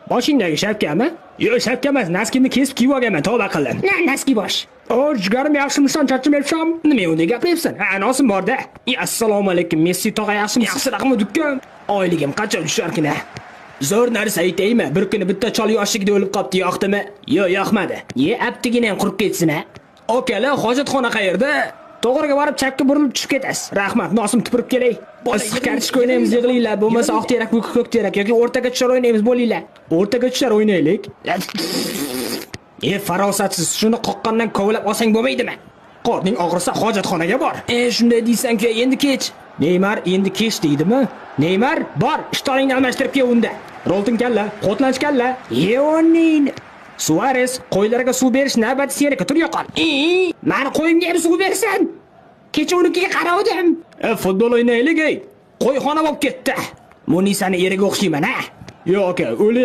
Boshingdagi shapkami? Yo'q, shapka emas, naskimni kesib kiyib olganman, tavba qildim. Na, naski bosh. O, jigarim, yaxshimisan, charchamayapsan? Nima unday gapiryapsan? Ha, nosim bor-da. Assalomu alaykum, Messi tog'a, yaxshimisiz? Yaxshiroqmi dukkan? Oyligim qachon tusharkin a? Zo'r narsa aytaymi? Bir kuni bitta chol yoshligida o'lib qopti, yoqdimi? Yo'q, yoqmadi. Ye, aptigina ham qurib ketsin a. Akalar, hojatxona qayerda? To'g'riga borib chapga burilib tushib ketasiz. Rahmat, nosim tupurib kelay. Issiq kartoshka o'ynaymiz, yig'ilinglar. Bo'lmasa oq terak, ko'k terak yoki o'rtaga tushar o'ynaymiz, bo'linglar. O'rtaga tushar o'ynaylik. E, farosatsiz, shuni qoqqandan kovlab olsang bo'lmaydimi? Qorning og'risa hojatxonaga bor. E, shunday deysan-ku, endi kech. Neymar endi kech deydimi? Neymar, bor, ishtoningni almashtirib kel unda. Rolton kalla, Qotlanch kalla. Yeonin. Suarez, qo'ylarga suv berish navbati seniki, tur yo'qol. Mani qo'yimga ham suv bersin. Kecha unikiga qaravdim. E, futbol o'ynaylik, ey. Qo'yxona bo'lib ketdi. Munisani eriga o'xshayman, ha? Yo'q, aka, o'li